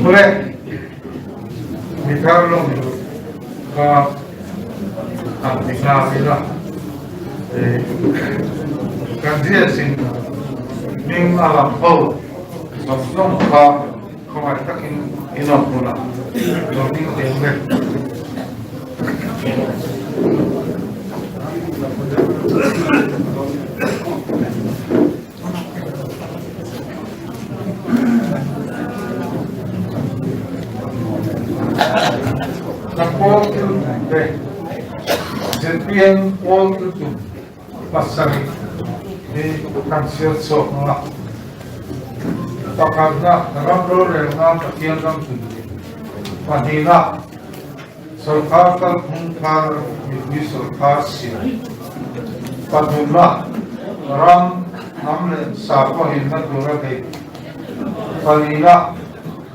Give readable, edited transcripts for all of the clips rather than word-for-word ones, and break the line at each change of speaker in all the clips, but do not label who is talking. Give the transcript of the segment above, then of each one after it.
Ule, mi thar lawm duh kha han ti nghal ila, kan ziasin hming a lam ho zawng zawng kha khawngaih takin in awm hmunah lo ding teh ule. Kan pawl thil tum te, ZPM pawl thil tum pasarih hi kan chhiar chhuak ang a. Pakhatna, ram rorelna Pathian ram tum hi. Pahnihna, sorkar kalphung thar mipui sorkar siam. Pathumna, ram, hnam leh sakhaw himna tura beih. Palina,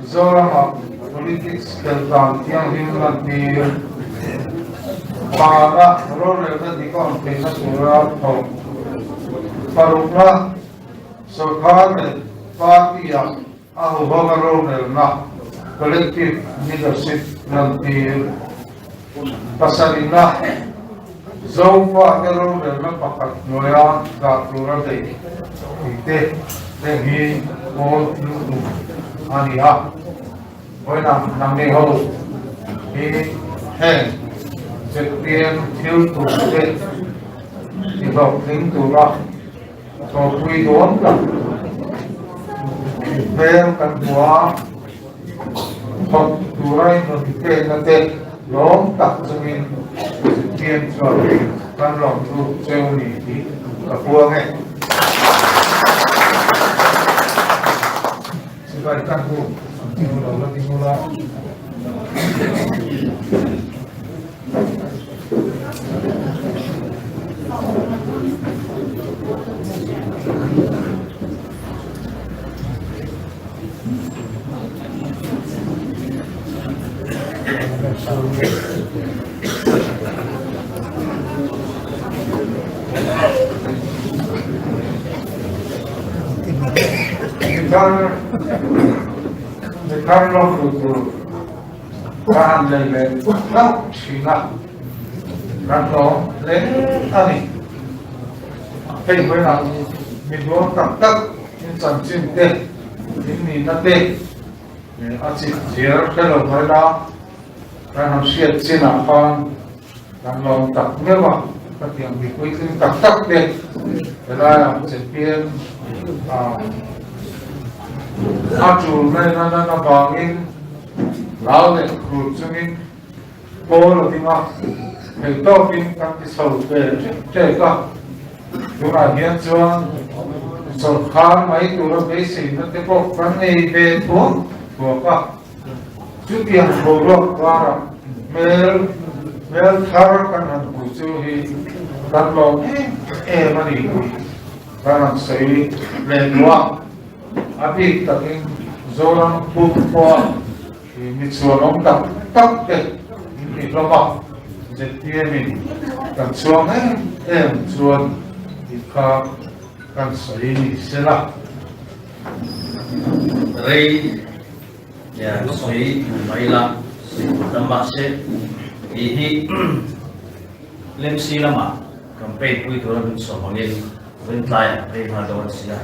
Zoramah politics khelh dan thianghlim lantir. Pangana, rorelna dik a awm theihna tura thawk. Parukna, sorkar leh party-ah A huhawka rorelna, collective leadership, lantir. Pasarihna, Zofate rorelna pakhat hnuaia dah tura beih tih te heng hi pawl thil tum a ni a. Vawiinah nangni ho hi heng ZPM thil tum te tihlawhtling tura Thawhpui dawn tak hmel kan hmu a, thawk tura inrawn pekna te lawm tak chungin zirtirn chuan kan lawm lut cheu ni tih ka puang e. Sipai kan hmu ang chu lo la ding ula. Mithar lawm lut tur Ka han lei leh hlauh thin a, kan lawm hle a ni. Hei hmuinah mi duang tak tak in chanchin te, in nihna te a chip chiar hre lo mai la, kan han hriat chinah khan kan lawm tak meuh a, ka tiang mi puitling tak tak te helaiah ZPM a tul mai na nan avangin Hlau leh khur chungin pawl a ding a, theihtawkin kan ti chho ve ṭek ṭek a. Tunah hian chuan sawrkhar mai tura beiseina te pawh kan nei ve thuak thuak a. Chutiang boruak karah hmel hmel thar kan han hmu chu hi kan lawm em em a ni tih kan han sawi leh duh a. A bik takin Zoram pum khua mi chhuanawm tak tak te min ti hlawm a, ZPM in kan chhuang em em chuan tih kha kan sawi ni sela.
Rei sawi duh mai la, sawi duh ta mahse tih hi Lemsi lamah campaign pui tura min sawm angin Rintlai ah phei nghal dawn a si a,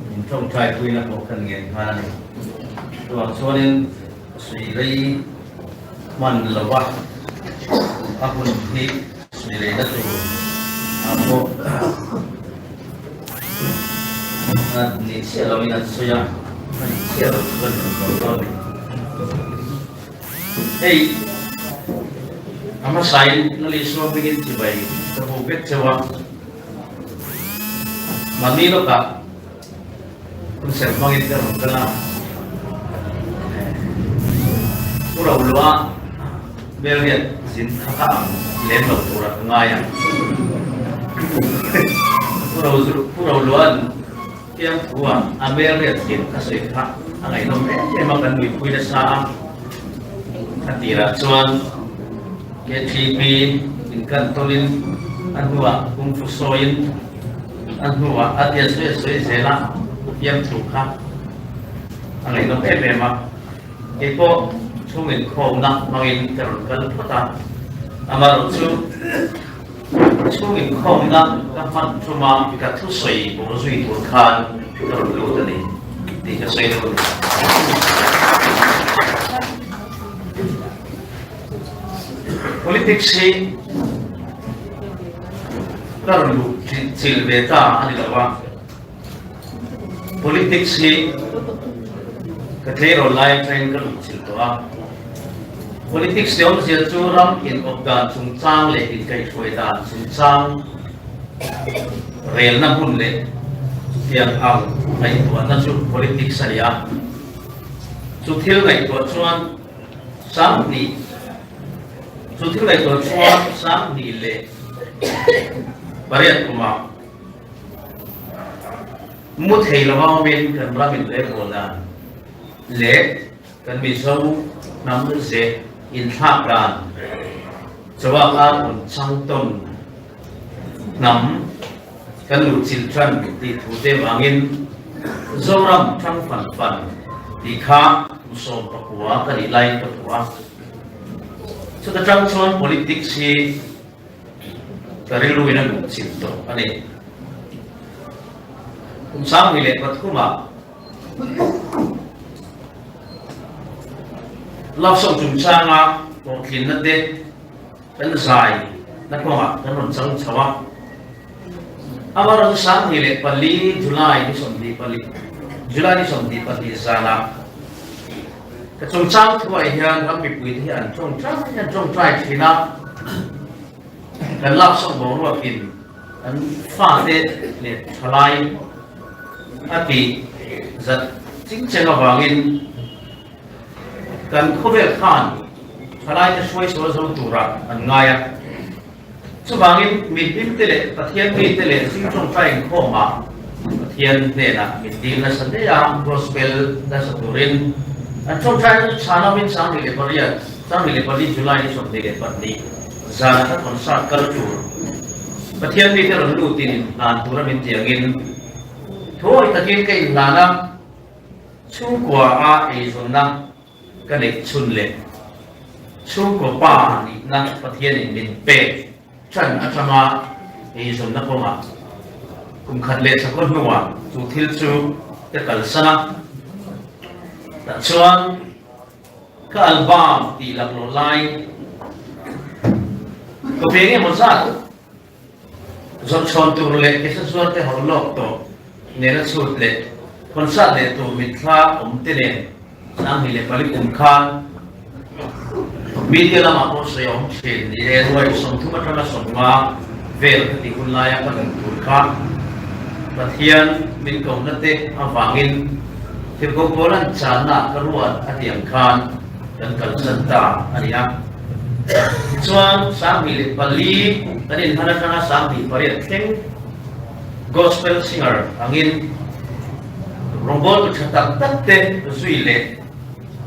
min tawngtai puina pawh kan ngen nghal a ni. Chuvang chuanin sui rei hman lova a hun hi sui reina tur ah pawh ni chiah loin an sawi a, a ni chiah lo chu kan hmu tawh dawn a ni. Hei a hmasain Lali Suamhmingin chibai ka hmu vek cheu a, mahni lawkah hunserh hmangin ka rawn kal a, Pu Rohlua Belriat zin kha ka ang lem lo turah ka ngai a, Pu Rohlua'n Fiamthua a Belriat zin a sawi kha a ngaihnawm em em a, kan nuipui nasa a, a tirah chuan KTP inkan tawnin a hnuah Kung Fu sawiin a hnuah a tia sawi a sawi zel a, fiamthu kha. A ngaihnawm em em a, kei pawh chhung inkhawmna hmangin ka rawn kal phawt a, amaherawhchu chhung inkhawmna ka hman thuma ka thusawi bawh zui tur khan ka rawn lut a ni tih ka sawi dawn a ni. Politics hi ka rawn luh chilh ve ta a ni lo a. Politics hi ka tleirawl lai atangin ka luh chilh tawh a. Politics te awmzia chu ram inawp dan chungchang leh inkaihhruai dan chungchang relna hmun leh chutiang ang ngaihtuahna chu politics a ni a. Chu thil ngaihtuah chuan 2000 chu thil ngaihtuah chuan 2008 kumah Mu thei lova awmin kan ram inrelbawl dan leh kan Mizo hnam ze inthlak dan chawak a rawn chang tawn hnam kan luh chilh tan tih thu te vangin Zoram thang fan fan tih kha kum 19 ka nih laiin ka phuah a. Chuta tang chuan politics hi Ka rilruin a luh chilh tawh a ni. Kum 2003 ah Love song chungchanga hlawhtlinna te kan zai na kawngah kan rawn chang chho a. Amaherawhchu 2004 July ni 24 July ni 22 zanah Ka chungchang thuai hian ram mipuite hi an tawngtai an tawngtai thin a, kan lak sawk boruakin an fate leh thalai a tih zat chingcheng avangin kan khawvel khan thalaite hruai sual zo turah an ngai a. Chuvangin mihlimte leh Pathian mite leh zing tawngtai inkhawmah Pathian hnenah min dil nasa hle a, Gospel nasa turin an tawngtaina chu chhan awmin 2008, 2004 July ni 22 zana ka concert kal tur Pathian mite rawn lutin inhlan tura min tiangin thuawi takin ka inhlan a, chhungkua a eizawnna Ka neih chhun leh chhungkaw pa nihna Pathianin min pek ṭan aṭanga eizawnna kawngah kum khat leh chakawt hnuah chu thil chu ka kalsan a. Tah chuan ka album tih laklawh lai ka ve nge maw zat zawrhchhawn tur leh kesa zuar te ho lawk tawh nena chhut leh concert leh tur mitthla awm te nen 2004 kum khan media lamah pawh sawi a awm thin ni e, nuai 30 atanga 50 vel ka tih hun laia ka nun tur kha Pathian min kohna te avangin Tirhkoh Paula'n channa ka ruat a tih ang khan kan kalsan ta a ni a. Tichuan, 2004 kan inhman atanga 2008 thleng Gospel singer angin rawngbawltu tha tak tak te zui leh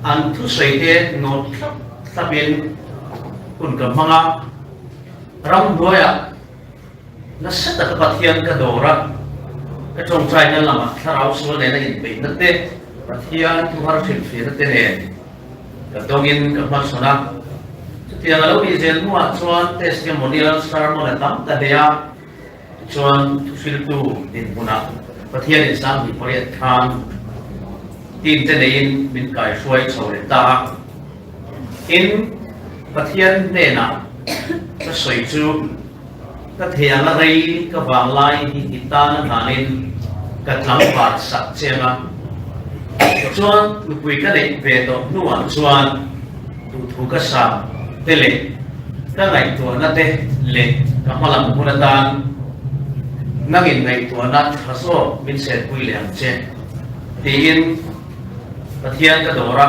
an thusawi te nawt thlap thlapin hun ka hmang a. Ramhnuaiah nasa taka Pathian ka dawr a, ka tawngtaina lamah thlarau sual nena inbeihna te, Pathian thuhar hrilhfiahna te nen Ka dawngin ka hmachhawn a, chutiang a lo nih zel hnuah chuan testimonial sermon a tam ta hle a, tichuan thuhriltu dinhmunah Pathianin 2008 khan team te neiin min kaihruai chho leh ta a. Tin, Pathian hnenah ka sawi chu ka thei anga rei ka vanglai hi i tan a hnanin ka tlangval sak chiang a. Tichuan nupui ka neih ve tawh hnuah chuan duhthu ka sam te leh ka ngaihtuahna te leh ka hmalam hun atan nangin ngaihtuahna tha zawk min chenpui leh ang che tiin Pathian ka dawr a.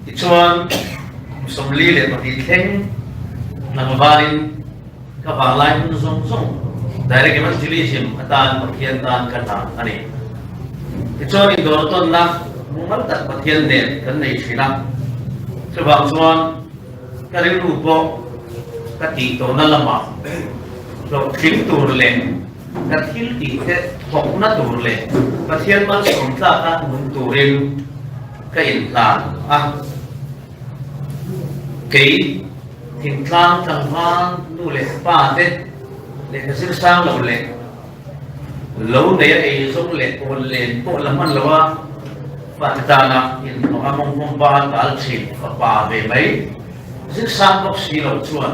Tichuan kum 42 thleng tlangvalin Ka vanglai hun zawng zawng Direct Evangelism atan Pathian tan ka hna a ni. Tichuan indawr tawnna mumal tak Pathian nen kan nei thin a. Chuvang chuan ka rilru pawh ka tih tawhna lamah hlawhtling tur leh ka thil tih te thawkna tur leh Pathian malsawm tlaka nung turin. ka inhlan a. Kei thingtlang tlangval nu leh pa te lehkha zir sang lo leh lo nei a ei zawng leh pawn len pawh la hman lo a, fate tana inhmang a mawng hmawm ba tal thin fapa ve mai zir sang bawk si lo chuan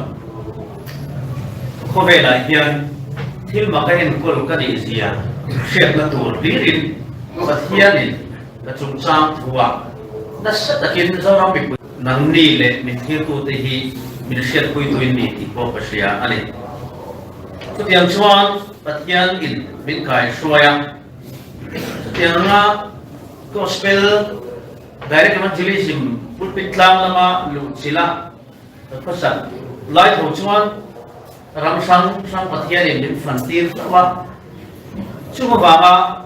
khawvelah hian thil mak a enkawl ka nih zia hriatna tur hlirin Pathianin Ka chungchang thuah nasa takin Zoram mipui nangni leh min thirtute hi min hriatpuituin ni tih pawh ka hria a ni. Chutiang chuan Pathian in min kaihruai a, chutiang anga Gospel Direct Evangelism pulpit tlang lama luh chila ka khawsak lai tho chuan ram hrang hrang Pathian in min fantir hlauh a, chung avanga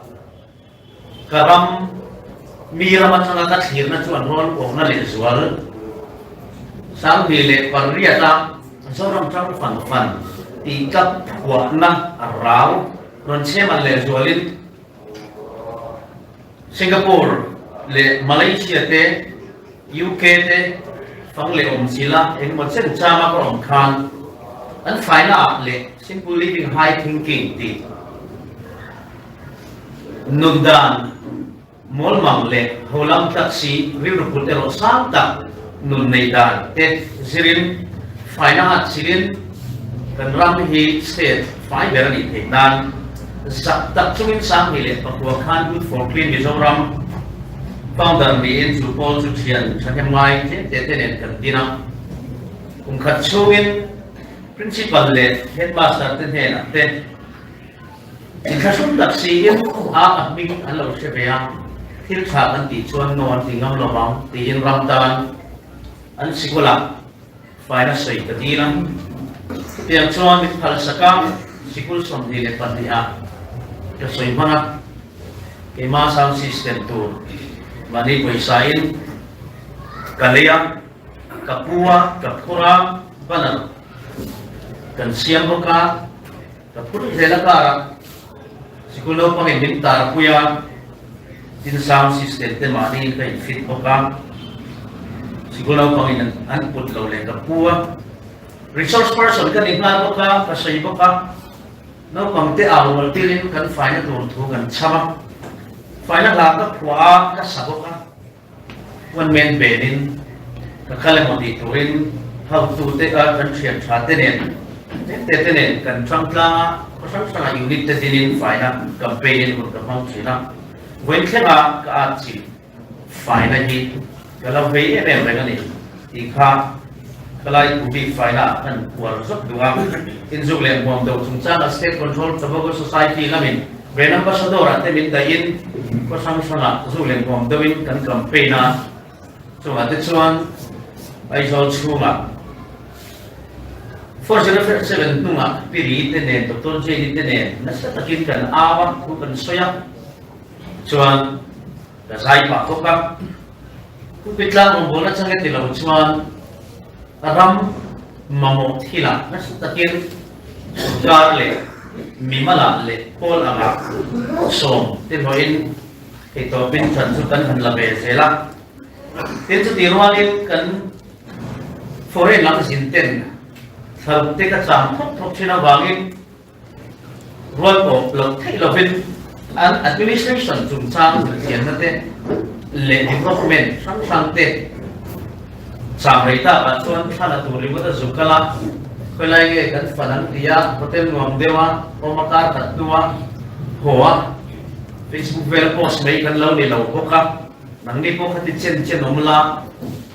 Ka ram, mi ram atanga ka thlirna chu an rawn awmna lehzual 2008 a Zoram tang fan fan tih tlat phuahna a rau rawn chhem an lehzualin Singapore leh Malaysia te, UK te fang leh awm chila engemaw chen chama ka awm khan an faina ah leh Simple Living High Thinking tih Nun dan mawlmang leh holam tlat si rilru put erawh sang tak nun nei dan te zirin faina at chilin kan ram hi state fai ber a nih theih nan zak tak chungin 2009 khan Youth for Clean Mizoram founder niin chu pawl chu thian thahnem ngai tlem te te nen kan din a. Kum khat chhungin Principal leh Headmaster te hnenah te Inthlahrung tak siin a a hming an lo hre ve a, thil tha kan tih chuan no an ti ngam lo vang tiin ram tan an sikawlah faina sawi ka dil a. Chutiang chuan min phalsak a, sikul 22 ah ka sawi hman a, keima sound system tur mahni pawisa in ka lei a, ka pu a, ka phur a, banner kan siam bawk a. Ka phur zel a karah sikul naupangin min tar pui a, tin sound system te mahniin ka infit bawk a, sikul naupangin an put lo leh ka pu a, resource person ka ni nghal bawk a, ka sawi bawk a, naupang te au rual tirin kan faina tur thu kan chham a, faina hla ka phuah a, ka sa bawk a. One man band in ka kal emaw tih turin hotute a kan thian tha te nen te te nen kan tang tlang a, khaw hrang hrangah unit te dinin faina campaign in hun ka hmang thin a, vawiin thlenga ka at chilh faina hi ka lo vei em em reng a ni tih kha ka lai thu bik faina ah kan uar zawk duh a, inzuk leh hmuam do chungchanga State Control Tobacco Society lamin Brand Ambassador ah te min daih in khaw hrang hrang ah zu leh nuam deuh in kan campaign a, chungah te chuan Aizawl chhung ah 4057 hnung ah Pi Ri te nen Doctor JD te nen nasa takin kan au a, thu kan sawi a, chuan ka zai pah bawk a, Pulpit tlang rawngbawlna chang e ti lo chuan ram mamawh thil ah nasa takin Sawrkar leh mimalah leh pawl angah sawm te hlawhin theihtawpin ṭan chu kan han la ve zel a. Tin, chutih rualin kan foreign lam zin ten thlaruk te ka cham thawk thawk thin avangin rual pawh loh theih lovin an administration chungchang zirchianna te leh development hrang hrang te cham rei takah chuan thla la tur ringawt a zu kal a, khawilai nge kan fan an ti a, hotel nuam deuh a awm a kar khat hnua haw a Facebook vel post mai kan lo ni lo bawk a, nangni pawh khati chen chen awm la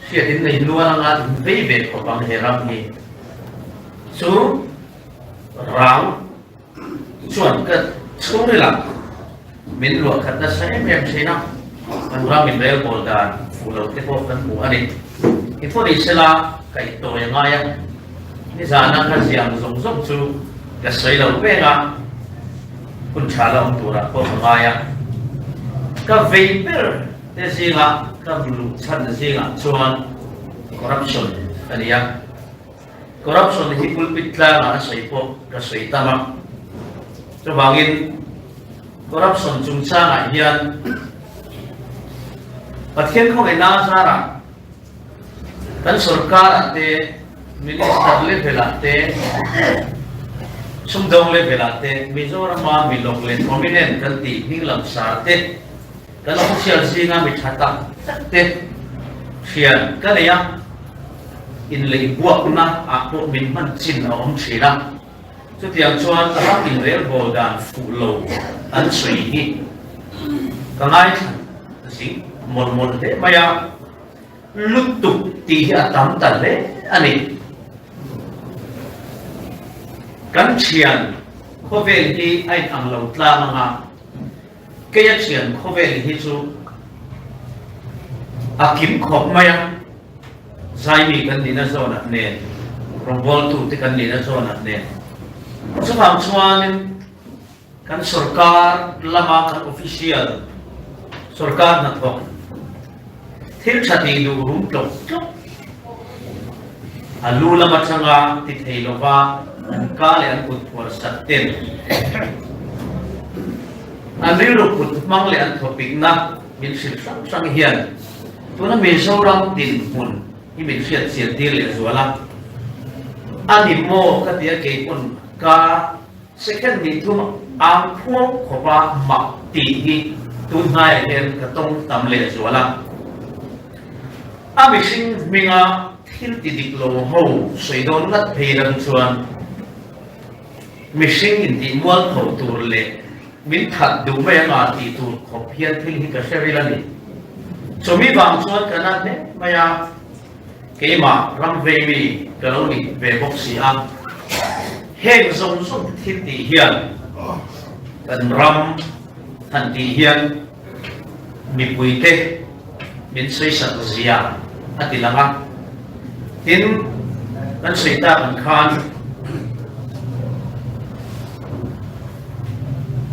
hriat in nei nual anga in vei ve khawp ang he ram hi chu. Rang chuan ka chhungril ah min luah khat nasa em em thin a, kan ram in rel bawl dan fuh lo te pawh kan hmu a ni. I pawh ni sela kaih tawi a ngai a, nizana ka ziang zawng zawng chu ka sawi lo veng a, hun tha la awm turah pawh ka ngai a. Ka vei ber te zingah ka luh chhan zingah chuan corruption a ni a. Corruption hi pulpit tlangah a sawi pawh ka sawi tam a, chuvangin corruption chungchangah hian Pathian khawngaihna zarah kan sorkarah te, Minister level ah te, sumdawng level ah te, Mizorama mi lawk leh prominent kan tih hming langsar te, kan official zinga mi tha tak tak te thian ka nei a, inleih buakna ah pawh min hman chin a awm thin a. Chutiang chuan ram inrelbawl dan fuh lo an sawi hi ka ngaithla zing mawlh mawlh hle mai a, lutuk tih hi a tam ta hle a ni. Kan thian khawvel hi a inang lo tlang anga keia thian khawvel hi chu a kim khawp mai a. Zaimi kan nihna zawnah nen, rawngbawltute kan nihna zawnah nen. Chuvang chuanin kan sorkar lama kan official, sorkar hnathawk, thil tha tih duh rum tlawk tlawk, a lu lam atanga ti thei lova an ka leh an kut phuar sat ten, an rilru kut hmang leh an thawpikna min hrilh hrang hrang hian Tuna Mizoram dinhmun hi min hriat chian tir leh zual a, a ni maw ka ti a keipawn ka second hnih thum ang phuau khawpa mak tih hi tun hnaiah hian ka tawng tam leh zual a. A mihring hminga thil ti dik lo ho sawi dawn ngat phei lam chuan mihring intih mual tho tur leh Min that duh mai anga tih tur khawp hian thil hi ka hre ril a ni. Chumi vang chuan ka na hle mai a, keimah ram vei mi ka lo ni ve bawk si a. Heng zawng zawng thil tih hian kan ram han tih hian mipuite min sawisak zia a ti lang a. Tin, kan sawi tak ang khan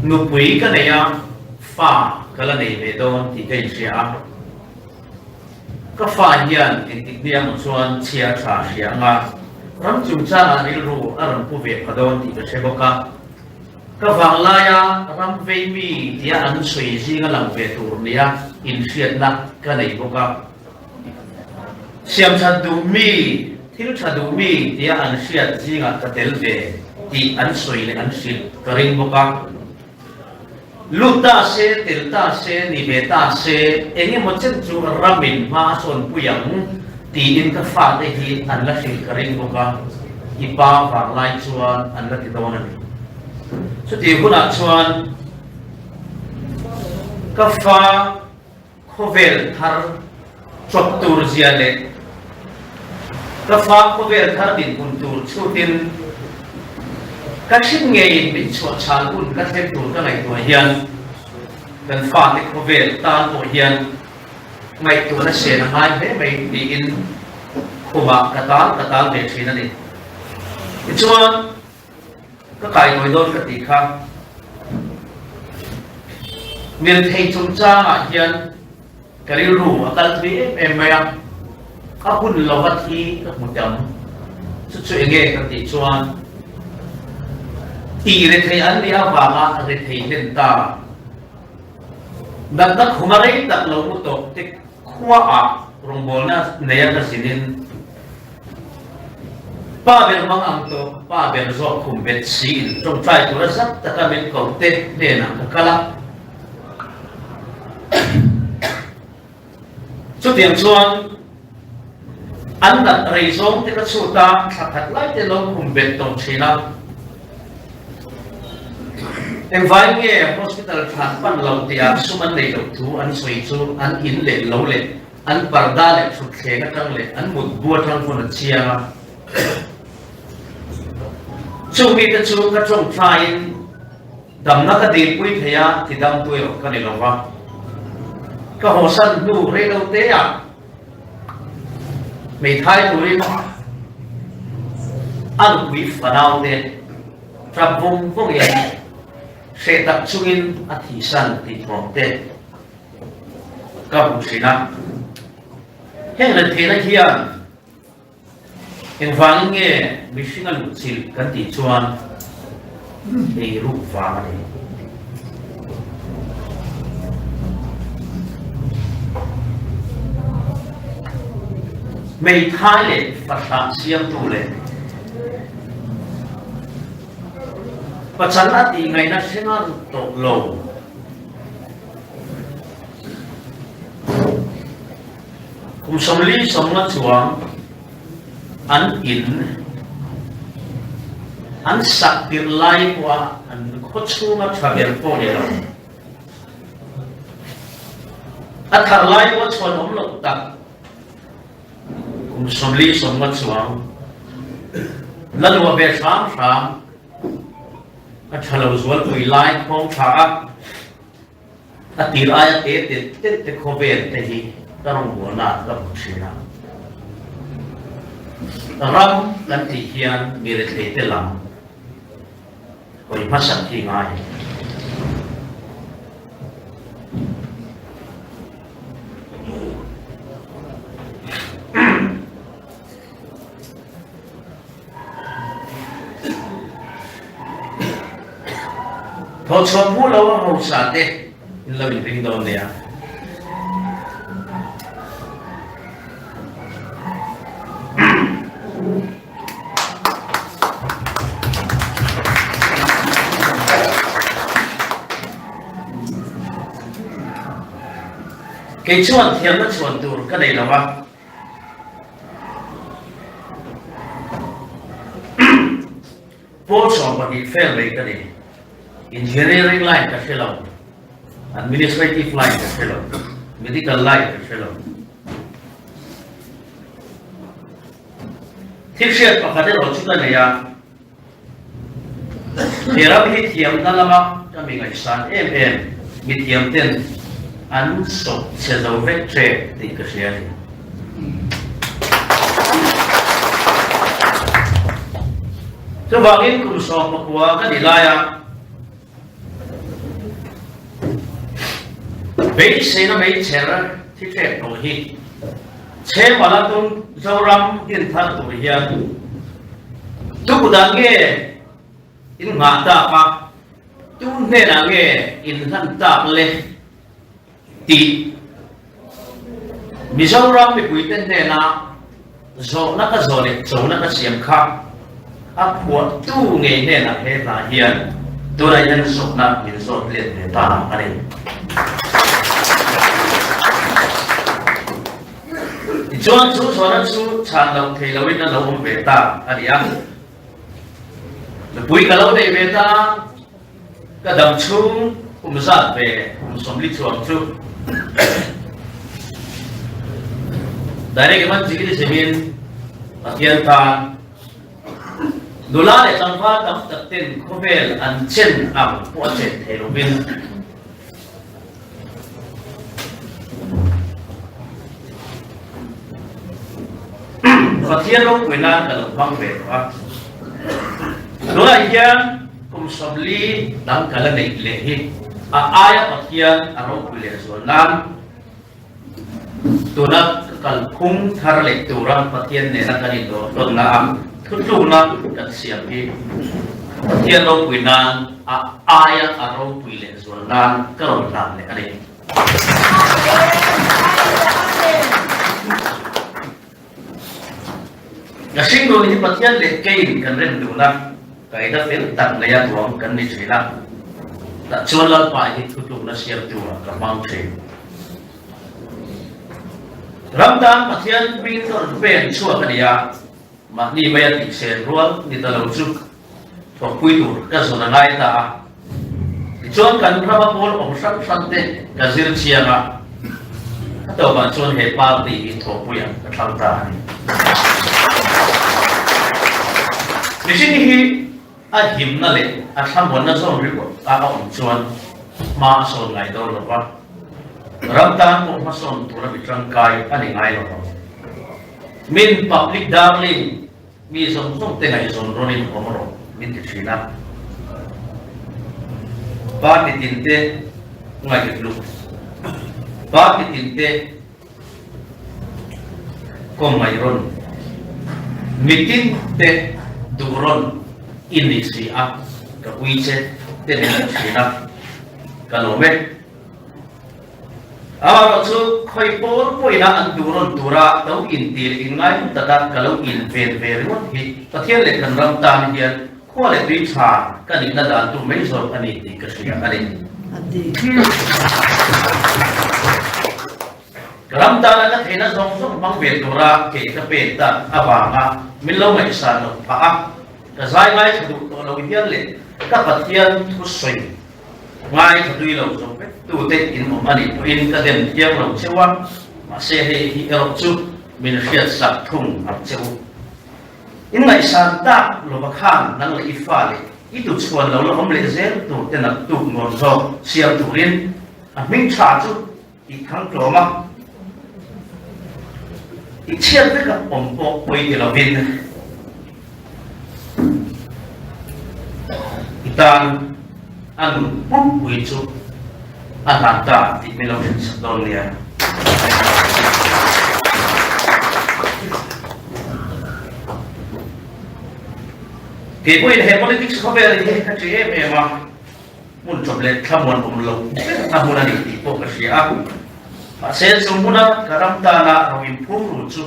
nupui ka nei a, fa ka la nei ve dawn tih ka inhria a. Ka fa hian engtik ni emaw chuan chhia tha hria anga ram chungchangah rilru a rawn pu ve pha dawn tih ka hre bawk a. Ka vanglaia ram vei mi tia an sawi zinga lang ve tur nia inhriatna ka nei bawk a. Siamthat duh mi, thil tha duh mi tia an hriat zingah ka tel ve tih an sawi leh an hrilh ka ring bawk a. Lut ta se, tel ta se, ni ve ta se, eng emaw chen chu ramin hma a sawnpui ang tiin ka fate hi an la hrilh ka ring bawk a, i pa vanglai chuan an la ti dawn a ni. Chutih hunah chuan ka fa khawvel thar chawp tur zia leh ka fa khawvel thar dinhmun tur chhutin ka hrim ngeiin min chhuah chhal hun ka thleng tur ka ngaihtuah hian kan fate khawvel tan pawh hian ngaihtuahna sen a ngai hle mai tiin khumah ka tal ka tal ve thin a ni. Tichuan. Ka kainawi dawn ka tih kha. Mirthei chungchangah hian ka rilru a kal thui em em mai a, a hun lova thi ka hmu tam. Chu chu enge ka tih chuan tih rethei an nih avanga rethei hlen ta. Natna khuma rei tak lo mu tawh te Khuaah rawngbawlna neia ka zinin pa ber mang ang tawh, pa ber zawk khum bet siin tawngtai tura zat taka min ko te hnenah ka kal a. Chutiang chuan an nat rei zawng te ka chhut a, thla khat lai te lo khum bet tawng thin a. Engvai nge hospital thlan pan lo tih ah sum an neih loh thu an sawi chu an in leh lo leh an parda leh thutthleng atang leh an mutbu atang pawn a chiang a. Chung mite chu ka tawngtaiin damna ka dilpui thei a ti damtu erawh ka ni lo va. Ka hawsan hnu reilo te ah Hmeithai turin a nupui fanaute tap vawng vawngin hreh tak chungin a thihsan tih thawmte ka hmu thin a. Heng lentheihna hian engvangin nge mihring a luhchilh kan tih chuan eiruk vang a ni. Hmeithai leh fahrah siamtu leh pachal a tih ngaihna hre ngang tawh lo. Kum 40 chuang an in an sak tirh lai pawha an khaw chhunga tha ber pawh ni lo. A thar lai pawh chhuan awm loh tak kum 40 chuang la luah ve hram hram a tha lo zualpui lai khawng tha a. A tir aia te te te te khawvel te hi ka rawngbawlna ah ka hmu thin a. Ram kan tih hian mi rethei te lam hawi hmasak hi ngai. Thawchhuah hmuh lo a hausa te in lo inring dawn nia. Kei chuan thiamna chhuan tur ka nei lo a. Pawl 12 fail mai ka ni. Engineering line ka hre lo, administrative line ka hre lo, medical line ka hre lo. Thil hriat pakhat erawh chu ka nei a, he ram hi thiamna lama ka mi ngaihsan em em mithiam ten an sawp chhe zo vek tep tih ka hria a ni. Chuvangin kum 19 ka nih laia beiseina meichher thi hrek tawh hi Chhemala tum Zoram din thar tur hian tukdan nge in nghah tak a, tu hnenah nge in hlan tak le tih Mizoram mipuite hnena zawhna ka zawh leh chona ka siam kha a phuahtu ngei hnenah he hla hian tunah hian zawhna min zawt let ve ta a ni. Tichuan chu zawhna chu chhan loh thei loin a lo awm ve ta a ni a. Nupui ka lo nei ve ta a. Ka dam chhung kum zat ve kum 40 chuang chu Direct Evangelism-in Pathian tan nula leh tlangval tam tak ten khawvel an chen ang pawh a chen thei lovin Pathian ropui nan ka lo hmang ve tawh a. Tunah hian kum 40 dang ka la neih leh hi a aia Pathian a ropui leh zual nan tuna ka kalphung thar leh tura Pathian nena kan indawrtawnna a thutlukna kan siam hi Pathian ropui nan a aia a ropui leh zual nan ka rawn hlan leh a ni. Ka hringnun hi Pathian leh keiin kan rem dun a, kaida fel tak neia duang kan ni thin a, tah chuan Lalpa hi thutlukna siamtu ah ka hmang thin. Ram tan Pathian hming ka rawn pen chhuak a ni a, mahni maia tihsen rual ni ta lo chu thawkpui tur ka zawn a ngai ta a. Tichuan kan rama pawl awm hrang hrang te ka zir chiang a, a tawpah chuan he party hi thawhpuiah ka thlang ta a ni. Mihring hi a himna leh a thlamuanna zawn ringawt a a awm chuan hma a sawn ngai dawn lo va, ram tan pawh hmasawn tura mi tangkai a ni ngai lo vang. Min public darling Mi zawng zawng te ngaihzawn rawnin awm rawh min ti thin a. Party tin te ngaihlut, party tin te kawm ngaih rawn, mitin te duh rawn i ni si a, ka ui che te min ti thin a, ka lawm e. Amaherawhchu, khawi pawl pawhin an duh rawn tura lo inti leh inngai hnu taka ka lo inven ve ringawt hi Pathian leh kan ram tan hian khua leh tui tha ka nihna dan tur mai zawk a ni tih ka hria a ni. Ka ram tana ka theihna zawng zawng hmang ve tura kei ka pen tak avanga min lo ngaihsan loh phah a, ka zai ngaithla duh tawh lo hian leh ka Pathian thusawi Ngaithla tui lo zawk vek tute in awm a nih pawhin ka dem thiang lo cheu a, mahse hei hi erawh chu min hriatsak thung ang che u. In ngaihsan tak lova khan nang leh i fa leh i tuchhuan lo la awm leh zel tur te naktuk nuam zawk siam turin a hming tha chu i thang tlawm a, i chhiat vek a awm pawh pawi ti lovin i tan a nun pumpui chu a hlan ta tih min lo hrilhsak dawn nia. Kei pawhin he politics khawvel hi ka ṭih em em a. Hmun chawp leh thlamuan awm lo ber a hmun a ni tih pawh ka hria a. Mahse, chu hmuna ka ram tana ro inphum ru chu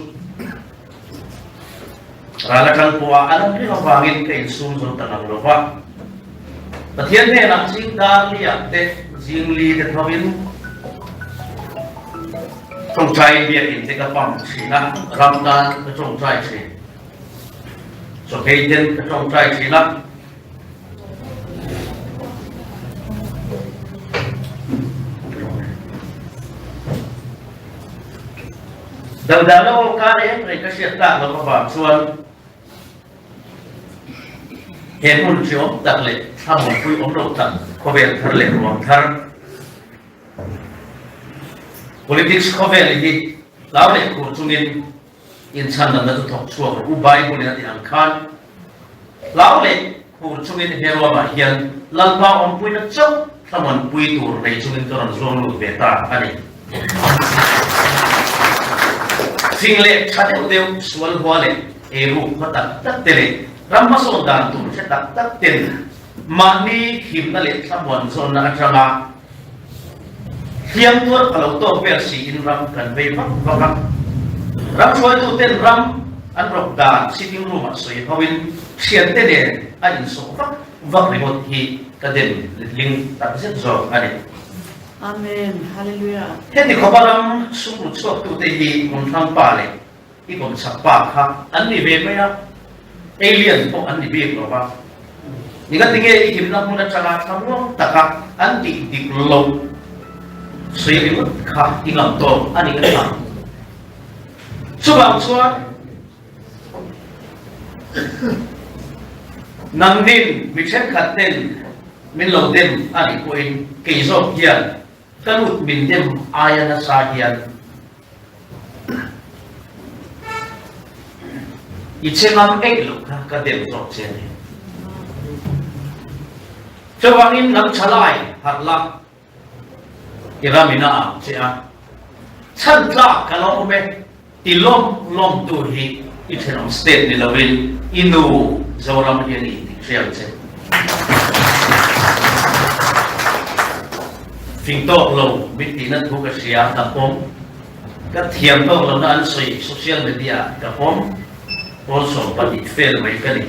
ral atang pawha a lam reng avangin ka insum zo ta ngang lo va. Pathian hnenah zing dar liah te, zing li te thovin tawngtai biakin te ka pump thin a, ram tan ka tawngtai thin. Chawhmeh ten ka tawngtai thin a. Dodalna aw ka reng reng ka hriat tak loh avang chuan he hmun hriawm tak leh thlamuanpui awm lo tak khawvel thar leh ruang thar politics khawvel hi hlau leh khur chungin Inchhandanna chu thawk chhuak rawh u, Bible in a tih ang khan hlau leh khur chungin he ruamah hian Lalpa awmpuina chauh thlamuanpui tur nei chungin ka rawn zuang lut ve ta a ni. Thing leh tha deuh deuh sual hua leh eiruk hma tak tak te leh ram hmasawn dan tur hre tak tak ten mahni himna leh thlamuan zawnna atanga Hliam tuar ka lo tawk vel siin ram kan vei vak vak a. Ram hruaituten ram an rawk dan sitting room ah sawi ho in thiante nen a insawh vak vak ringawt hi ka dem letling tak zet zawk a ni.
Amen. Hallelujah.
Heti khawpa ram sum rut chhuaktute hi Hmunthlang pa leh I kawmchhak pa kha an ni ve mai a, alien pawh an ni bik lo va. Ningatinge i himna hmun atanga thlamuang taka an tih dik loh sawi ringawt kha i ngam tawk a ni ka tha. Chuvang chuan nangnin mi thenkhat ten min lo dem a nih pawhin kei zawk hian ka lut min dem aia nasa hian I che ngam eih loh kha ka dem zawk che a ni. Chuvangin nang thalai harh la, i ram in a ang che a, chhan tlak ka lo awm e, ti lawm lawm tu hi i thenawm state ni lovin i nu Zoram hi a ni tih hriat che. Fing tawk lo min tihna thu ka hria ka pawm. Ka thiam tawk lohna an sawi social media ah ka pawm 12 fel mai ka ni.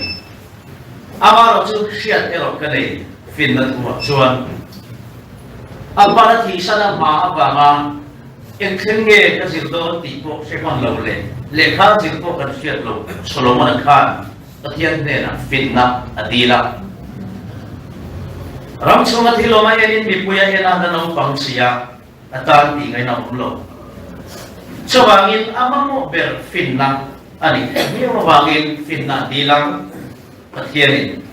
Amaherawh chu hriat erawh ka nei finna thuah chuan a hmana thihsan a hma avanga eng thleng nge ka zir dawn tih pawh hre hman lo leh lehkha zir pawh kan hriat lo Solomon-a khan Pathian hnenah finna a dil a. Ram chhunga thil awm a enin mipui a en a, na naupang si a, a tan tih ngaihna awm lo. Chuvangin a mamawh ber finna a nih theih viau avangin finna a dil ang Pathianin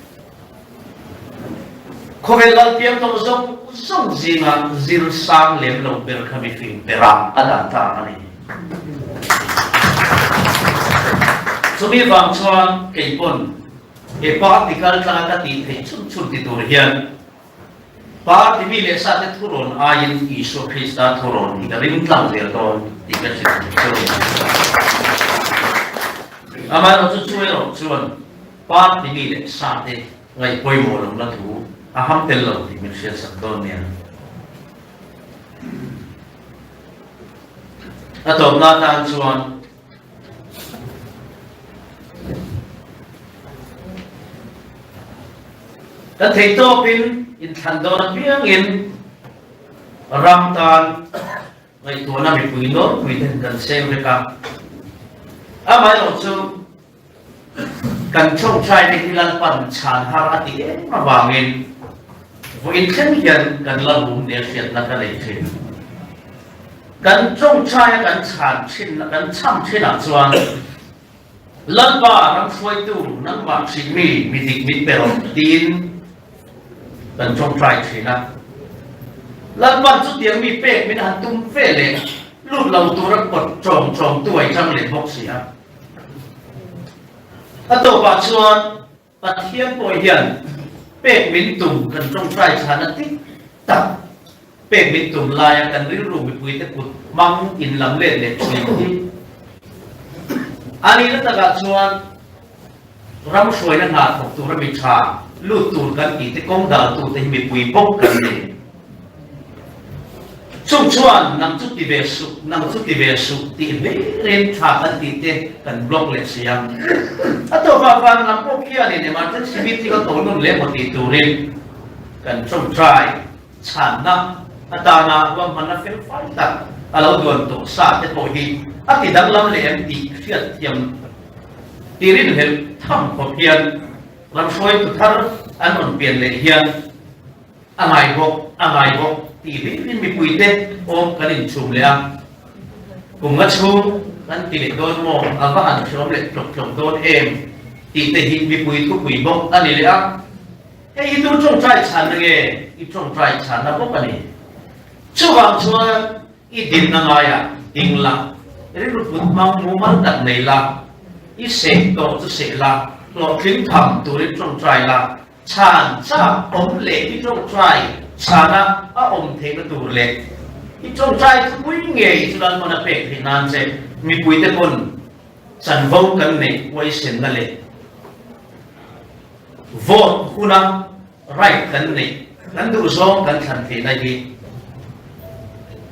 khawvel lalpiang tawh zawng zawng zinga zir sang lem lo ber kha mifing berah a dah ta a ni. Chumi vang chuan keipawn he party kaltlanga ka tih theih chhun chhun ti tur hian Party mi leh sa te thurawn aiin Isua Krista thurawn hi ka ring tlang zel dawn tih ka hrilh duh chu. Amaherawhchu chu erawh chuan party mi leh sa te ngaih pawimawh lohna thu a ham tel lo tih min hriatsak dawn nia. A tawpna atan chuan kan thei tawpin inthlan dawn apiangin ram tan ngaihtuahna mipui nawlpui ten kan seng vek a. Amaherawhchu Kan ṭawngṭaite hi Lalpan chhan har a ti em avangin vawiin thleng hian kan la rum nia hriatna ka nei ṭhin. Kan ṭawngṭaia kan chhan ṭhin, kan chham ṭhinah chuan Lalpa ram hruaitu nangmah ṭhin mi mi dik min pe rawh tiin kan ṭawngṭai ṭhin a. Lalpan chutiang mi pek min han tum ve leh lut lo tura kawt ṭawng ṭawng tuai ṭang leh bawk si a. A tawpah chuan Pathian pawh hian pek min tum kan tawngtai chhana tik tak pek min tum laia kan rilru mipuite kut hmang in lam let leh thin hi a nihna takah chuan ram hruaina hna thawk tura mi tha lut tur kan tihte kawng daltute hi mipui bawk kan ni. Chung chuan nang chu ti ve suh, nang chu ti ve suh tih hlirin tha kan tih te kan block leh si a. A tawpah van lam pawh khianin emergency meeting a ko nun leh maw tih turin kan tawngtai chhanna atana ruahmanna fel fai tak a lo duan tawh sa te pawh hi a ti danglam leh em tih hriatthiam tirin hlelh tham khawp hian ram hruaitu thar an rawn pian leh hian A ngai bawk, a ngai bawk tih hlim mipuite awm kan inchhum leh a, kum nga chhung kan ti leh dawn maw, a va han hreawm leh tlawk tlawk dawn em tih te hi mipui thupui bawk a ni leh a. Hei hi tu tawngtai chhanna nge? I tawngtai chhanna bawk a ni. Chuvang chuan i dinna ngaiah ding la, rilru put hmang mumal tak nei la, i seh tawh chu seh la, hlawhtling tham turin tawngtai la, Chhan chak awm leh i tawngtai chhana a awm theihna tur leh i tawngtai thupui ngei chu Lalpan a pek theih nan che mipuite pawn chanvo kan neih huaisenna leh vote huna right kan neih kan duhzawng kan thlan theihna hi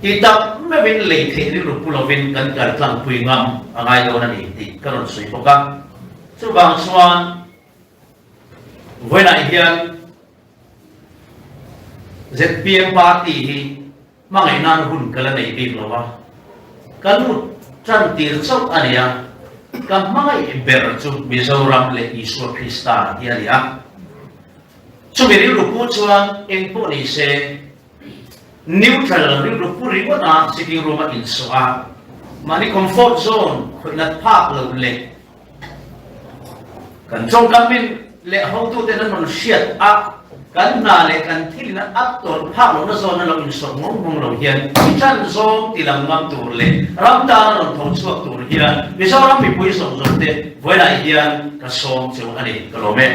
ti tak meuhin lei theih rilru pu lovin kan kal tlangpui ngam a ngai dawn a ni tih ka rawn sawi bawk a. Chuvang chuan. Vawiinah hian zpm party hi hmangaih nan hun ka la nei bik lo a, ka lut tan tir chauh a ni a, ka hmangaih ber chu Mizoram leh Isua Krista hi a ni a. Chumi rilru pu chuan eng pawh ni se, neutral rilru pu ringawt a sitting room a insawh a, mahni comfort zone khawih nat phak lo leh Kan tawngkam min leh hotuten an rawn hriat a, kan hna leh kan thilin a tawrh phak lohna zawn a lo insawrh ngawng ngawng lo hian i ṭan zawng ti lam ngam tur leh ram tan a rawn tho chhuak tur hian Mizoram mipui zawng zawng te vawilah hian ka sawm cheu a ni, ka lawm e.